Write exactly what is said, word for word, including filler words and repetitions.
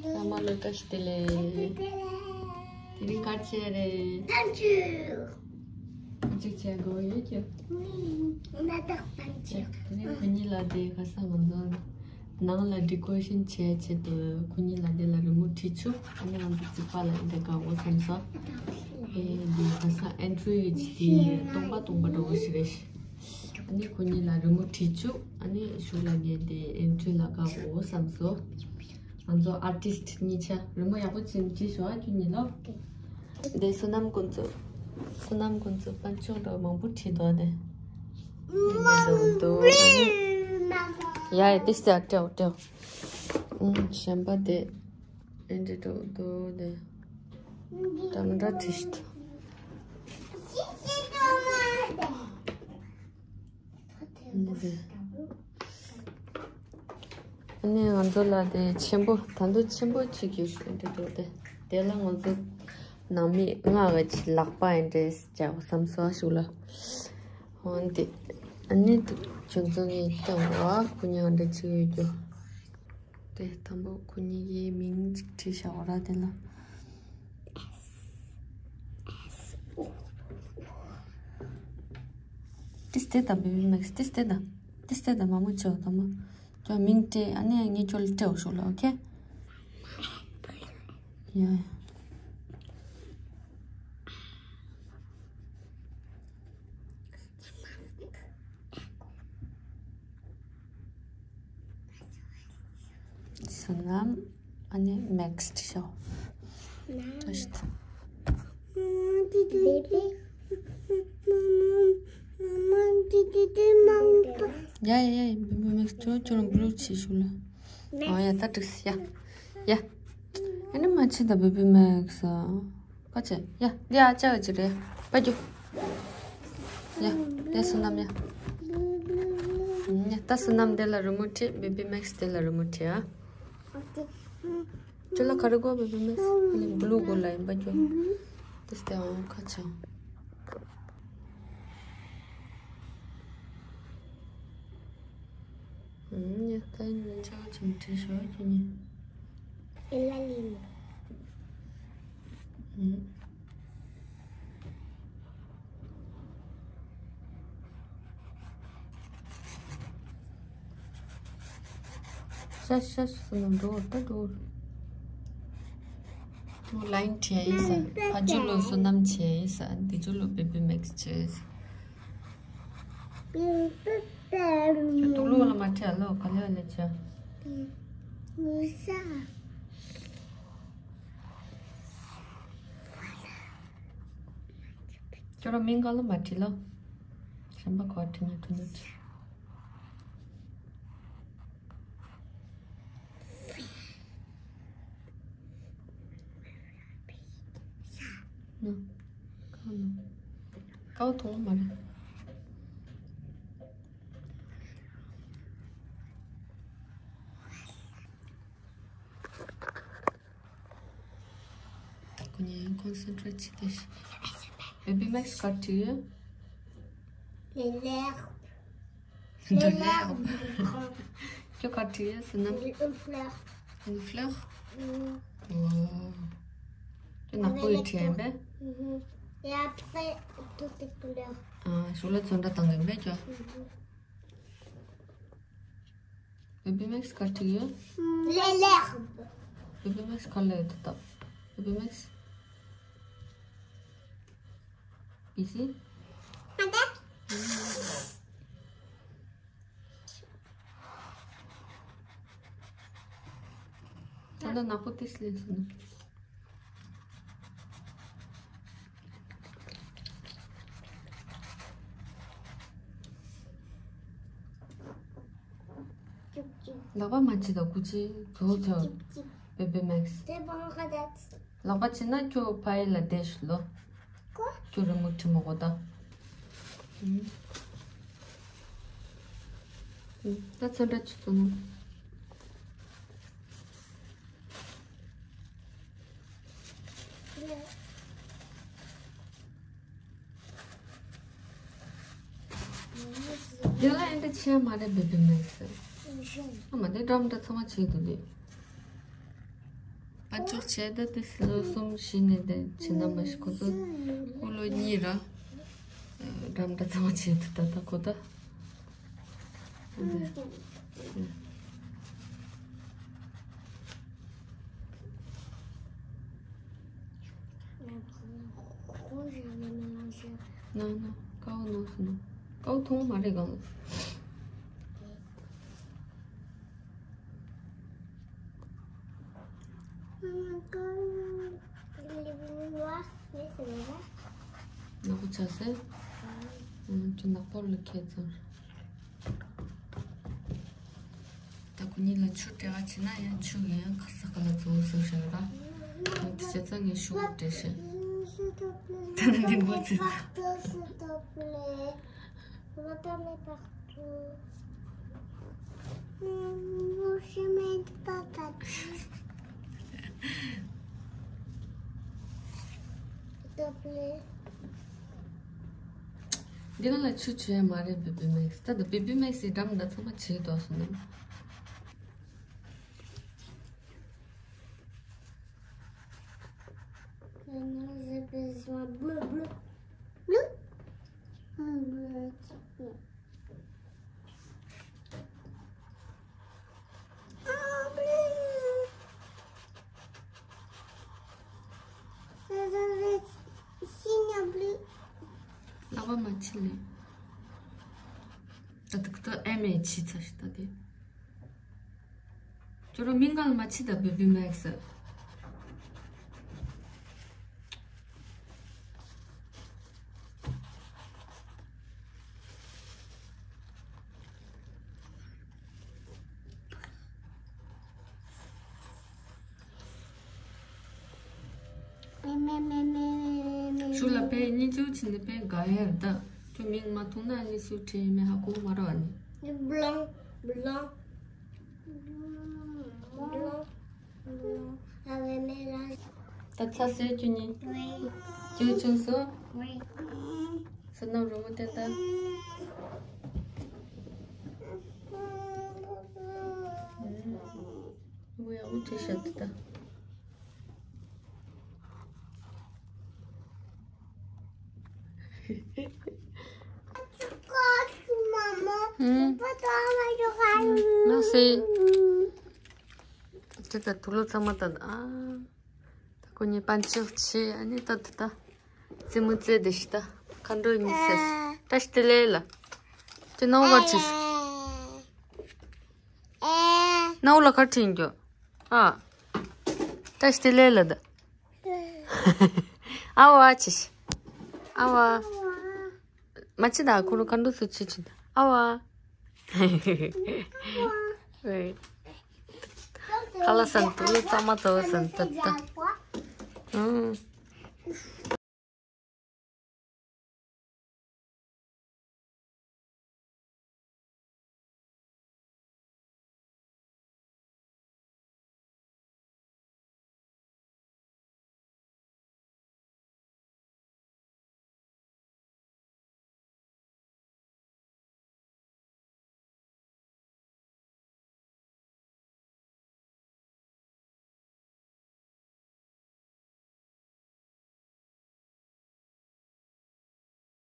ཚང་མ་ལ་བཀྲ་ཤིས་བདེ་ལེགས། དེ་རིང་ག་རེ་བྱས་རེད། ཐམས་ཅད། ཐམས་ཅད་བྱས་དགོས་ཡོད་ཀྱི། ང་དག་ཐམས་ཅད། དེ་རིང་ཁོ་གཉིས་ལ་དེ་ཁ་སང་ང་ཚོ་ནང་ལ་ཌི་ཀོ་རེ་ཤན་བྱས་ཆེད་དུ་ཁོ་གཉིས་ལ་དེ་ལ་རི་མོ་བྲིས་བཅུག་ཨ་ནི་ང་ཚོ་རྩིག་པ་ལ་འདི་དགའ་བོ་བསམ་སོང་། ཨེ་འདི་ཁ་སང་ཨེན་ཊི་རི་ཡི་དེ་སྟོང་པ་སྟོང་པ་འགྲོ་བོ་ཞིག་རེད། ཨ་ནི་ཁོ་གཉིས་ལ་རི་མོ་བྲིས་བཅུག་ཨ་ནི་གཞུག་ལ་ངས་དེ་ཨེན་ཊི་རི་ལ་དགའ་བོ་བསམ་སོང་། ང་ཚོ་ཨར་ཊིསི་ཊི་གཉིས་ཆ་རི་མོ་ཡག་པོ་ཅིག་བྲིས་ཤོག་ཨ་ཁྱོད་གཉིས་ལོ། དེ་བསོད་ནམས་ཀུན་རྫོབ། བསོད་ནམས་ཀུན་རྫོབ་དཔལ་མཆོག་འདྲ་མང་པོ་བྲིས་འདུག་དེ། འདི་འདུག་འདུག་ཡ་ཡ་ཏིས་ཏེ་ཨ་ཏྲེའོ་ཏྲེའོ། ཨུམ་གཞན་པ་དེ། ཨེ་འདྲ་འདུག་འདུག་དེ། འདྲ་མི་འདྲ་བྲིས་ཤིག་འདི་དེ། ཨ་ནི་ང་ཚོ་ལ་དེ་ཆེན་པོ་ད་དུང་ཆེན་པོ་གཅིག་ཡོད་ཤག་འདི་འདུག་དེ། དེ་ལ་ང་ཚོ་ནང་མི་ལྔ་ག་ཅིག་ལག་པ་ཨེ་འདྲས་བྱ་བ་བསམ་སོང་ཞུགས་ལ། འོན་ཏེ། ཨ་ནི་དེ་ཁྱོད་ཚོ་ངས་བལྟས་འོ་ཁོ་གཉིས་ཨེ་འདྲས་གཅིག་ཡོད་རྒྱུ། དེ་དང་པོ་ཁོ་གཉིས་ཀྱི་མིང་གཅིག་བྲིས་བཞག་འོ་ར་དེ་ལ། ཏིས་ཏེ་དང་བེ་བི་མེག་སི་ཏིས་ཏེ་དང་། ཏིས་ཏེ་དང་མ་མོ་ཅོ་དང་མོ། ཅོ་མིང་སྤྲད་ཨ་ནི་ངས་ཅོ་ལ་སྤྲད་འོ་ཞུགས་ལ་ཨོ་ཁེ། ཡ། བསོད་ནམས་ཨ་ནི་མེག་སི་ཤོ། བཀྲ་ཤིས་བདེ་ལེགས། ཡ་ཡ་ཡ་བེ་བི་མེག་སི་ཅོ་ཅོ་རང་བླུག་ཆེ་ཞུགས་ལ། ཨ་ཡ་ད་འགྲིག་སི་ཡ། ཡ། ཨ་ནི་མ་ཆེ་ད་བེ་བི་མེག་སི། ཀ་ཆེ། ཡ། འདི་ཨ་ཅག་གི་རེད། པ་རྒྱུ། ཡ། ཡ་བསོད་ནམས་ཡ། ཡ་ད་བསོད་ནམས་དེ་ལ་རི་མོ་བྲིས། བེ་བི་མེག་སི་དེ་ལ་རི་མོ་བྲིས་ཨ། ཅོ་ལ་ག་རེ་དགོས་བེ་བི་མེག་སི། ཨ་ནི་བླུག་དགོས་ལ་ཡིན་པ་རྒྱུ། དེ་སྟེ་ཨང་ཁ་ཆེ། ཨུམ། ཡ་ད་ཡིན་ན་ཆ་བ་ཅིག་བྲིས་ཤོག་ཁྱོད་གཉིས། ཨེ་ལ་ལི་མོ། ཨུམ། ཤ་ཤ་ཤ་ནམ་འགྲོ་ད་འགྲོ། ལ་ཡིན་བྲིས་ཡིན་ས། ཕ་ཇུ་ལོ་བསོད་ནམས་བྱས་ཡིན་ས། འདི་ཇུ་ལོ་བེ་བི་མེག་སི་བྱས་ཡིན་ས། དུག་ལོག་ལ་མ་ཁྲལ་ལོ་ག་ལེ་ལེ་ཆ། ཁྱོད་རང་མིང་ག་ལ་མ་བྲིས་ལོ། གཞན་པ་ག་བྲིས་ན་ཐུ་ནུ་བྲིས། ནོ། ཀའོ་ནོ། ཀའོ་ཐོང་མ་རེད། ཁོ་གཉིས་ཀོན་སེན་ཊྲེཊ་བྱེད་དེ། བེ་བི་མེག་སི་ག་བྲིས་ཡོད། ལེ་ལེ། De l'herbe. ཁྱོད་ག་བྲིས་ཡོད་བསོད་ནམས། Une fleur. Une fleur? ཨོ། ཁྱོད་ནག་པོ་ཡི་བྲིས་ཡིན་པས། Et après, toutes les couleurs. ཨ། གཞུག་ལ་ཚོན་ཁྲ་བཏང་གི་ཡིན་པས་ཁྱོད། བེ་བི་མེག་སི་ག་བྲིས་ཡོད། De l'herbe. བེ་བི་མེག་སི་ག་ལ་ཡོད་ད་ལྟ། བེ་བི་མེག་སི། Ici? ད་ལྟ་ནག་པོ་ཏིས་ལེན་སོང་ན། ལག་པ་མ་བྱེད་དང་སྐུ་མཁྱེན་རྫོགས་ཚར། བེ་བི་མེག་སི། ལག་པ་བྱེད་ན་ཁྱོད་ཕ་ཡུལ་ལ་བསྡད་ཤོག་ལོ། ཁྱོད་རི་མོ་བྲིས་མ་དགོས་ད། ད་ཚོན་ཁྲ་ཆུ་ཚོད་ནང་། དེ་ལ་ཨེ་འདྲ་ཆེ་མ་རེད་བེ་བི་མེག་སི། ཨ་མ་དེ་འདྲ་མི་འདྲ་ཚང་མ་བྱེད་འདུག་དེ། པ་ཅོག་བྱས་ད་དེ་ལོ་གསུམ་བཞི་ནས་དེ་བྱེད་ན་མ་ཤི་ཁོ་ཚོ་ཁོ་ལོ་གཉིས་ར་འགྲམ་འདྲ་ཚང་མ་བྱེད་དུ་ད་ད་ཁོ་ད། ན་ན་ཀའོ་ནོ་སུ་ནོ་ཀའོ་ཐུང་མ་རེད་གང་། ནག་པོ་ཆགས་སེ། ཁྱོད་ནག་པོ་ལ་ཁྱད་ཚང་། ད་ཁོ་གཉིས་ལ་ཆུ་སྤྲད་ག་བྱེད་ན་ཡང་ཆུ་ཡང་ཁ་ས་ཁ་ལ་བཙོ་བཟོ་བྱ་གི་ར། ཁོང་དེ་བྱས་ཙང་ངས་ཤུ་གུ་སྤྲད་ཤེ། ད་ནི་འདི་མགོ་ཚིག་ཚ། Vous dormez partout. Vous ne pas partout. S'il te plaît. འདི་ནང་ལ་ཆུ་བྱོས་མ་རེད་བེ་བི་མེག་སི། ད་ད་བེ་བི་མེག་སི་འགྲམ་ད་ཚང་མ་བྱེད་དོ་སོང་ན། Maintenant, j'ai besoin bleu, bleu, bleu. Un bleu. Ah, bleu. Signe bleu. ལག་པ་མ་ཕྱིས་ལེ། ད་ད་ད་ཨེ་མེ་ཕྱིས་ཚར་ཤི་ད་དེ། ཁྱོད་རང་མི་ངལ་མ་ཕྱིས་ད་བེ་བི་མེག་སི། ཤུ་ལ་པེ་གཉིས་ཆུ་ཕྱིན་ནི་པེ་ག་ཡར་ད། ཁྱོད་མིང་མ་ཐུང་ན་ནི་སུ་ཁྲེ་མེ་ཧ་གོ་མ་ར་ནི། Blanc, blanc, blanc, blanc. Avec mes ད་ཚ་སེ་ཁྱོད་གཉིས། Oui. ཁྱོད་ཆུང་སོ། Oui. སོ་ནམ་རོ་མོ་ཏན་ད། མོ་ཡང་མོ་ཁྲེ་ཤ་ཏུ་ད། Maman, je peux dormir sur la lune. Merci. ད་ད་དུག་ལོག་ཚང་མ་ད་ཨ། ད་ཁོ་གཉིས་པན་ཆག་ཆེ་ཨ་ནི་ད་ད་ད། རྩེད་མོ་རྩེ་དེ་ཤི་ད། མཁའ་འགྲོ་གཉིས་ཟེར། བཀྲ་ཤིས་བདེ་ལེགས་ལ། ཁྱོད་ནང་བར་ཆིས། ནང་ལ་ཁར་ཁྲིད་འགྱོ། ཨ། བཀྲ་ཤིས་བདེ་ལེགས་ལ་ད། ཨ་བ་ཆིས། ཨ་བ། མ་ཆི་ད་ཁོ་རུ་མཁའ་འགྲོ་སུ་ཆི་ཆི་ད། ཨ་བ། ཁ་ལ་སན་དུ་ལ་ཙ་མ་ཙ་བ་སན་ད་ད། ཨང་།